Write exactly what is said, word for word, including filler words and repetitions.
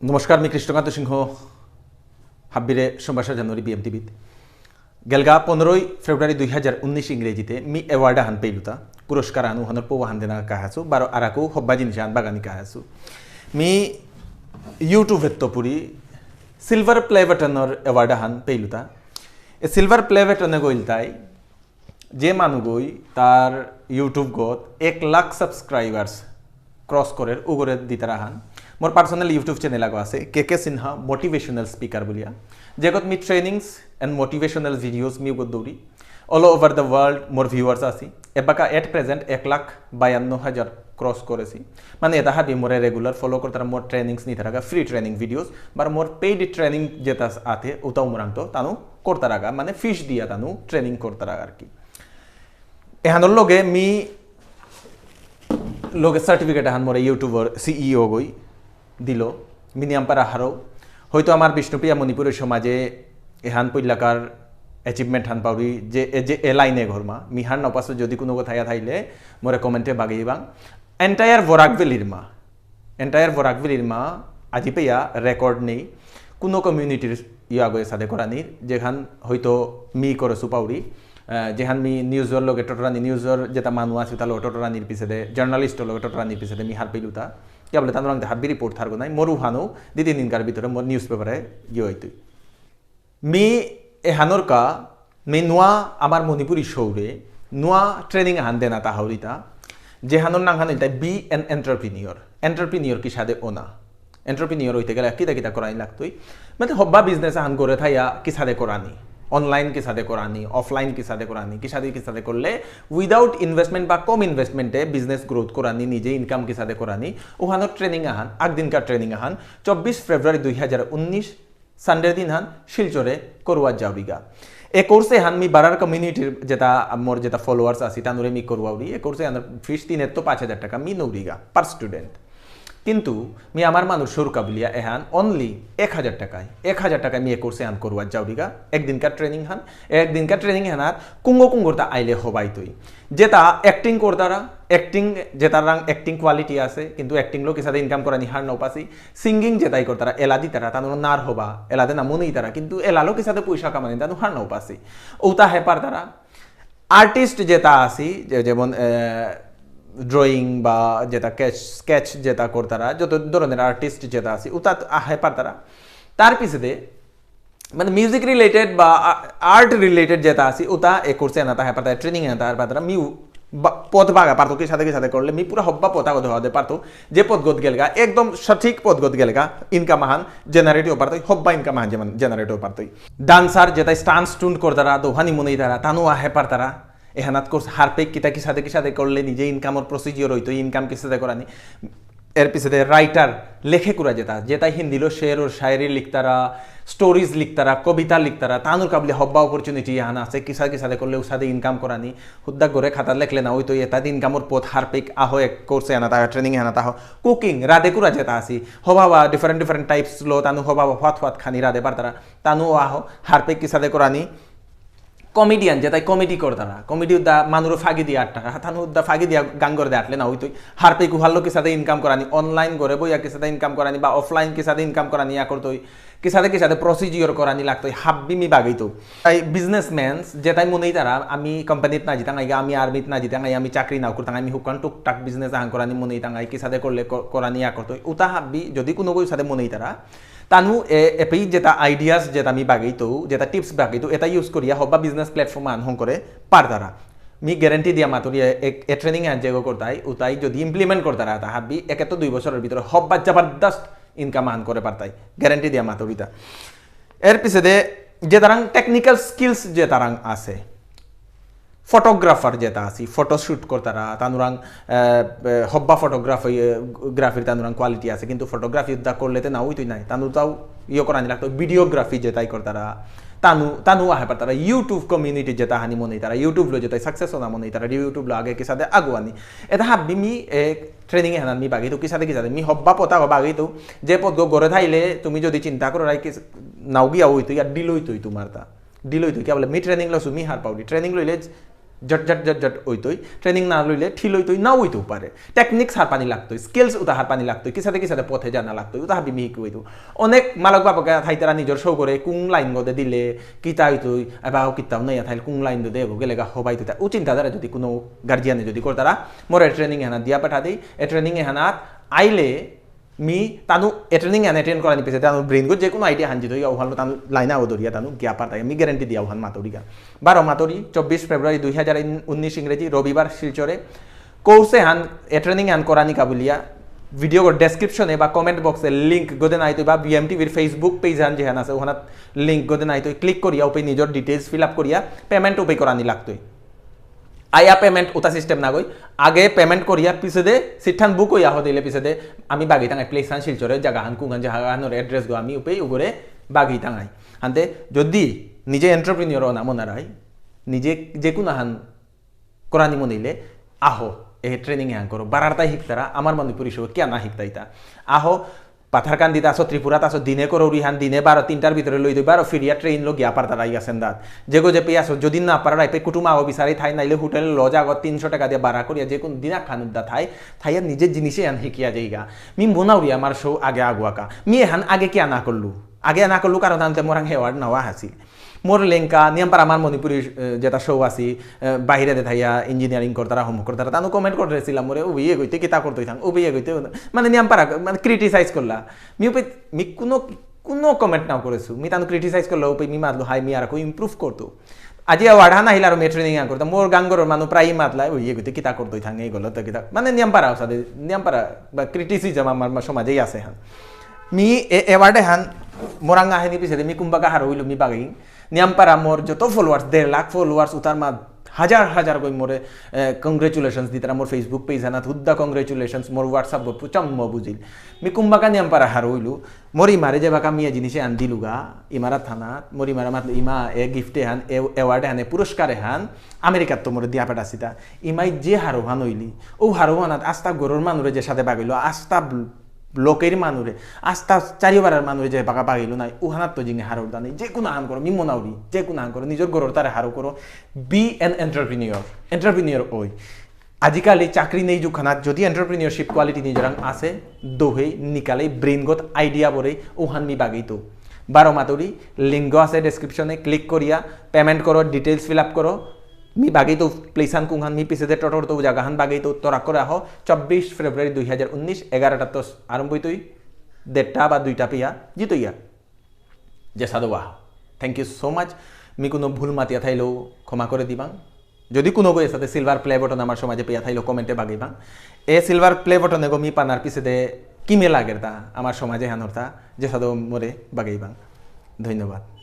নমস্কার, মি কৃষ্ণকান্ত সিংহ। হাব্বিরে সম্ভাষা জানুয়ারি বিএম টিভিত। গেলগা পনেরোই ফেব্রুয়ারি দুই হাজার উনিশ ইংরেজিতে মি অ্যাওয়ার্ড আহান পেইলুতা। পুরস্কার আনু হানোর পৌ আহান দেনা কাহাসু, বারো আরাকু হব্বা জিনিস আন বাগানি কাহাসু। মি YouTube এত্ত পুরি সিলভার প্লে বাটনর অ্যাওয়ার্ড আহান পেইলুতা। এ সিলভার প্লে বাটনে গইলতাই যে মানুগই তার YouTube গত এক লাখ সাবস্ক্রাইবার্স ক্রস করের উগরে দিতারা হান। মোর পার্সোনাল YouTube চ্যানেল আগো আছে, K K Sinha motivational speaker বুলিয়া, যেগত মি ট্রেনিংস এন্ড মোটিভেশনাল ভিডিওস মি উগত দৌড়ি। All over the world মোর ভিউয়ার্স আছি। এবাকা এট প্রেজেন্ট এক লাখ বায়ান্ন হাজার ক্রস করেছি। মানে এটা হাবি মোরে রেগুলার ফলো করতারা, মোর ট্রেনিংস নিতারাগা, ফ্রি ট্রেনিং ভিডিওস, বারো মোর পেইড ট্রেনিং যেটা আতে উতাও মোরাংতো তানু করতারাগা, মানে ফিস দিয়া তানু ট্রেনিং করতারাগা আর কি। এহানোর লগে মি লগে সার্টিফিকেট আহান মোরে YouTubeর সিইও গই দিল, মি নিয়াম পারা হারৌ। হয়তো আমার বিষ্ণুপ্রিয়া মণিপুরী সমাজে এহান পৈলাকার অ্যাচিভমেন্ট হান পাউরি যে, এ যে এ লাইনে ঘরমা, মি হার নাপাসু যদি কোনো কথা ইয়া থাইলে মোরে কমেন্টে বাগেইবাং। এন্টায়ার বরাক ভ্যালির মা, এন্টায়ার বরাক ভ্যালির মা আজি পেয়া রেকর্ড নেই কোনো কমিউনিটির ইয়াগো এসাদে করানির, যেখান হয়তো মি করেসু পাউরি, আহ, যেহান মি নিউজর লগে টটরানি, নিউজর যেটা মানু আছে তার লগে টটরানির পিছেদে, জার্নালিস্টর লগে টটরানির পিছেদে মি হার পেইলুতা। কিয়া বুলে তানুরাং হাব্বি রিপোর্ট থারগো নাই, মোর উহানো দি তিন দিনকার ভিতরে মোর নিউজ পেপারে ইয়ে হইতই। মি এহানোর কা, মি নোয়া আমার মণিপুরী সৌরে, নোয়া ট্রেনিং আহান দেনা তাহরিতা, যেহানোর নাং হান ইলতাই Be an Entrepreneur। এন্টারপ্রেনিয়র কিসাদে ওনা। এন্টারপ্রেনিয়র হইতে গেলে কিতা কিতা করানি লাগতই? মানে হব্বা বিজনেস আহান করে থাইয়া কিসাদে করানি, অনলাইন কিসাদে করানি, অফলাইন কিসাদে করানি, কিসাদে কিসাদে করলে উইদাউট ইনভেস্টমেন্ট বা কম ইনভেস্টমেন্টে বিজনেস গ্রোথ করানি, নিজে ইনকাম কিসাদে করানি, ওহানোর ট্রেনিং আহান, আগদিনকার ট্রেনিং আহান, চব্বিশ ফেব্রুয়ারি দুই হাজার উনিশ, সানডে দিন হান শিলচরে করুয়া যাওরিগা। এ কোর্সে হান মি বারার কমিউনিটির যেটা মোর যেটা ফলোয়ার্স আছে, তানুরে মি করুয়াউরি। এ কোর্সে হান ফিস তিন তো পাঁচ হাজার টাকা মি নৌরিগা পার স্টুডেন্ট। কিন্তু মি আমার মানুষ সরকা বুলিয়া এহান অনলি এক হাজার টাকায়, এক হাজার টাকায় মি এ কোর্সে হান করুয়া যাওরিগা। একদিনকার ট্রেনিং হান, একদিনকার ট্রেনিং হানাত কুঙ্গ কুঙ্গরতা আইলে হবাই তুই। যেটা অ্যাক্টিং করতারা, অ্যাক্টিং যেটার রাং অ্যাক্টিং কোয়ালিটি আছে, কিন্তু অ্যাক্টিং লো কিসাদে ইনকাম করানি হার নাও পাসি, সিঙ্গিং যেটাই করতারা, এলা দিতারা, তানু নার হবা, এলাদে না মনেই তারা, কিন্তু এলালো কিসাদে পয়সা কামানি, তানু হার নাও পাসি। ওটা হে পারতারা। আর্টিস্ট যেটা আছি, যে-, যেমন, এ, ড্রয়িং বা যেটা ক্যাচ, স্কেচ যেটা করতারা, যত ধরনের আর্টিস্ট যেটা আছি, ওটা তো আহে পারতারা। তার পিছেদে, মানে মিউজিক রিলেটেড বা আ-, আর্ট রিলেটেড যেটা আছি, ওটা এ কোর্সে না তাহে পারতারা, ট্রেনিং না তাহে পারতারা, মিউ বা-, পথ বাগা পারতো, কিসাদে কিসাদে করলে, মি পুরা হব্বা পথ আগত হওয়া দে পারতো, যে পথগত গেলগা, একদম সঠিক পথগত গেলগা, ইনকাম আহান জেনারেট হয়ে পারতো, হব্বা ইনকাম আহান জেনারেট হয়ে পারতো। ডান্সার যেটা স্টান্ট স্টুন্ট করতারা, দোহানি মনেই তারা, তানু আহে পারতারা, এহানাত কোর্স হারপেক কিতা কিসাদে কিসাদে করলে নিজে ইনকামর প্রসিডিওর হইতো, ইনকাম কিসাদে করানি। এর পিছেদে রাইটার, লেখে কুরা যেটা, যেটা হিন্দিলো শের ও শায়েরি লিখতারা, স্টোরিজ লিখতারা, কবিতা লিখতারা, তানুর কাবলে হব্বা অপরচুনিটি এহান আছে, কিসা কিসাদে করলে উসাদে ইনকাম করানি, হুদ্দা করে খাতা লেখলে না হইতো, এটা ইনকামর পথ হারপেক আহো এক কোর্সে আনা তাহো, ট্রেনিং আনা তাহো, কুকিং, রাধে কুরা যেটা আছি, হবা বা ডিফারেন্ট ডিফারেন্ট টাইপস লো, তানু হবা বা ফাত ফাত খানি রাধে পারতারা, তানু আহো, হারপেক কিসাদে করানি, কমেডিয়ান যেটাই কমেডি করতারা, কমেডি উদ্দা মানুরে ফাগি দিয়া আটতারা, তানু উদ্দা ফাগি দিয়া গান করে দে আটলে না হইতই। হারপেক উহাল্লো কিসাদে ইনকাম করানি, অনলাইন করে বইয়া কিসাদে ইনকাম করানি বা অফলাইন কিসাদে ইনকাম করানি ইয়া করতই, কিসাদে কিসাদে প্রসিডিওর করানি লাগতই, হাব্বি মি বাগিত। তাই বিজনেসম্যানস যেটাই মনেই তারা, আমি কোম্পানিত না জিতাং আইগা, আমি আর্মিত না জিতাং আই, আমি চাকরি নাও করতাং, আমি হুকান টুকটাক বিজনেস আহান করানি মনেই তাং আই, কিসাদে করলে ক-, করানি ইয়া করতই। উতা হাব্বি যদি কোনো গই সাদে মনেই তারা, তানু এ, এপেই যেটা আইডিয়াস যেটা আমি বাগেইতো, যেটা টিপস বাগেইতো, এটা ইউজ করিয়া হবা বিজনেস প্ল্যাটফর্ম আন হং করে পারতারা। মি গ্যারান্টি দিয়া মাতুরি এ, এ, এ ট্রেনিং আন যেগো করতাই, উতাই যদি ইমপ্লিমেন্ট করতারা, তা হাবি একে তো দুই বছরের ভিতরে হবা জবরদস্ত ইনকাম আন করে পারতাই। গ্যারান্টি দিয়া মাতুরিতা। এর পিছেদে যে তারাং টেকনিক্যাল স্কিলস যে তারাং আছে, ফটোগ্রাফার যেটা আছি, ফটো শুট করতারা, তানুরাং, আহ, আহ, হব্বা ফটোগ্রাফি, আহ, গ্রাফির তানুরাং কোয়ালিটি আছে, কিন্তু ফটোগ্রাফি উদ্দা করলে তে না হইতই নাই, তানু তাও ইয়ে করানি লাগতো, ভিডিওগ্রাফি যেটাই করতারা, তানু, তানু আহে পারতারা, YouTube কমিউনিটি যেটা হানি মনে তারা, YouTube লো যেটাই সাকসেস হনা মনে তারা, YouTube লো আগে কিসাদে আগুয়ানি, এটা হাবি মি, এ, ট্রেনিং এ হানান মি বাগিতো, কিসাদে কিসাদে, মি হব্বা পতা বাগিতো, যে পথ গো গরে থাইলে, তুমি যদি চিন্তা করো, রাই কিস-, নাও গিয়া হইতো, ইয়ার ডিল হইতোই তোমার তা। ডিল হইতো, কিয়া বুলে, me training Lo Shu, me her Pauri. ট্রেনিং লইলে জট জট জট জট ওইতই, ট্রেনিং না লইলে ঠিল ওইতই, না ওইতেও পারে। টেকনিক্স হারপানি লাগতই, স্কিলস উতা হারপানি লাগতই, কিসাদে কিসাদে পথে জানা লাগতই, উতা হাবি মিহিক ওইতই। অনেক মালক বাপকে থাইতারা নিজর শো করে কোন লাইন গদে দিলে কিতা হইতই, এবার কিতাও নাই থাইলে কোন লাইন দে দেবো গেলে গা হবাই তুই। ও চিন্তাধারা যদি কোনো গার্জিয়ানে যদি করতারা, মোর এ ট্রেনিং এহানা দিয়া পাঠা দেই, এ ট্রেনিং এহানাত আইলে মি তানু এ ট্রেনিং এহান অ্যাটেন্ড করানি পিছে তানু ব্রেইন গো যে কোনো আইডিয়া হান জিতই, ওহান তানু লাইন আও দরিয়া তানু গিয়া পারতাই, মি গ্যারান্টি দিয়া ওহান মাতুরিগা। বারো মাতুরি, চব্বিশ ফেব্রুয়ারি দুই হাজার উনিশ ইংরেজি, রবিবার, শিলচরে। কোর্স এহান, এ ট্রেনিং এহান করানি কাবুলিয়া, ভিডিও ডেসক্রিপশনে বা কমেন্ট বক্সে লিংক গদে নাই তো বা বিএমটিভির ফেসবুক পেজ হান যেহান আছে, ওহানাত লিংক গদে নাই তো ক্লিক করিয়া উপে নিজর ডিটেইলস ফিল আপ করিয়া পেমেন্ট উপে করানি লাগতই। আয়া পেমেন্ট উতা সিস্টেম না গই, আগে পেমেন্ট করিয়া পিছে দে সিটহান বুক হইয়া হদিলে পিছে দে আমি বাগি তাঙাই প্লেস হান শিলচরে জায়গা হান কুঙান জায়গা হানোর অ্যাড্রেস গো আমি উপে উগরে বাগি তাঙাই। হানতে যদি নিজে এন্টারপ্রেনিয়র না মনারাই, নিজে যে কোনো হান করানি মনিলে আহো, এ ট্রেনিং এহান করো, বারারতাই হিকতারা, আমার মণিপুরী সব কিয়া না হিকতাইতা? আহো, পাথারকান্দিত আসো, ত্রিপুরাত আসো, দিনে করো রিহান, দিনে বারো তিনটার ভিতরে লই দই, বারো ফিরিয়া ট্রেন লো গিয়া পারতারা ইয়া সেন্দাত। যেগো যে পে আসো, যদি না পারার আইপে কুটুম আগো বিচারি থাই, নাইলে হোটেল লজ আগো তিনশো টাকা দিয়ে ভাড়া করিয়া যে কোন দিনা খানুদ্দা থাই, থাইয়া নিজে জিনিসে আন হিকিয়া যাইগা। মি মনাউরি আমার শো আগে আগুয়াকা। মি এহান আগে কিয়া না করলু? আগে না করলু কারণ আনতে মোরাং হেওয়ার্ড নাওয়া হাসিল। মোর লেঙ্কা, নিয়াম পারা আমার মণিপুরী, এ, যেটা শো আসি, এ, বাহিরে দে থাইয়া ইঞ্জিনিয়ারিং করতারা, হোম করতারা, তানু কমেন্ট করে রেছিলাম মোরে, "ও বিয়ে গইতে কিতা করতই থাং, ও বিয়ে গইতে", মানে নিয়াম পারা, মানে ক্রিটিসাইজ করলা। মি উপে, মি কোনো, কোনো কমেন্ট নাও করেছু। মি তানু ক্রিটিসাইজ করলো, উপে মি মাতলো, "হাই, মি আর কো ইমপ্রুভ করতো।" আজি অ্যাওয়ার্ড হান আহিল আর মি ট্রেনিং আন করতাম। মোর গাঙ্গর মানু প্রায় মাতলা, "ও বিয়ে গইতে কিতা করতই থাং, এই গলো তো কিতা।" মানে নিয়াম পারা, ওসাদে, নিয়াম পারা, বা ক্রিটিসিজম আমার মা-, সমাজেই আছে হান। মি এ-, এবারে হান মোরাং আহেনি পিছে মি কুম্বাকা হারৌ ইলু মি বাগি। নিয়াম পারা মোর যত ফলোয়ার্স, দেড় লাখ ফলোয়ার্স উতার মা হাজার হাজার গই মোরে, এ, কংগ্রেচুলেশনস দিতারা মোর Facebook পেজ হানাত হুদ্দা কংগ্রেচুলেশনস মোর WhatsApp গো পুচাম ম বুঝিল। মি কুম্বাকা নিয়াম পারা হারৌ ইলু। মোর ইমারে যে বাকা মিয়া জিনিসে আন দিলুগা, ইমারা থানাত, মোর ইমারা মাত ইমা এ গিফটে হান, এ অ্যাওয়ার্ডে হান, এ পুরস্কারে হান, আমেরিকাত তো মোরে দিয়া পেটাসিতা। ইমাই যে হারৌ হান হইলি, ও হারৌ হানাত আস্তা গরুর মানুরে যে সাথে বাগিল, আস্তা লোকের মানুরে, আস্তা চারিওবারার মানুরে যে বাগা বাগিল নাই, উহানাত তো জিঙে হারৌর দানি। যে কোনো আহান করো, মি মনাউরি, যে কোনো আহান করো, নিজের গরুর তারে হারৌ করো, be an entrepreneur, entrepreneur ওই। আজিকালি চাকরি নেই যুখানাত যদি এন্টারপ্রেনিয়রশিপ কোয়ালিটি নিজরাং আছে, দোহে নিকালে ব্রেইন গত আইডিয়া বরে উহান মি বাগেই তো। বারো মাতুরি, লিঙ্ক আছে ডেসক্রিপশনে, ক্লিক করিয়া পেমেন্ট করো, ডিটেইলস ফিল আপ করো। মি বাগেই তো প্লেস হান কুংহান মি পিছেদে টটর তো জায়গা হান বাগেই তো তরা করে আহ চব্বিশ ফেব্রুয়ারি দুই হাজার উনিশ, এগারোটা তো আরম্ভ হইতই, দেড়টা বা দুইটা পিয়া জিতইয়া। যে সাধু বাহ। Thank you so much। Me কোনো ভুল মাতিয়া থাইলেও ক্ষমা করে দিবাং। যদি কোনো গো এসাদে সিলভার প্লে বাটন আমার সমাজে পেয়া থাইলেও কমেন্টে বাগাইবাং। এ সিলভার প্লে বাটনে গো মি পানার পিছেদে কিমে লাগের তা আমার সমাজে হানোর তা যে সাধু মোরে বাগাইবাং। ধন্যবাদ।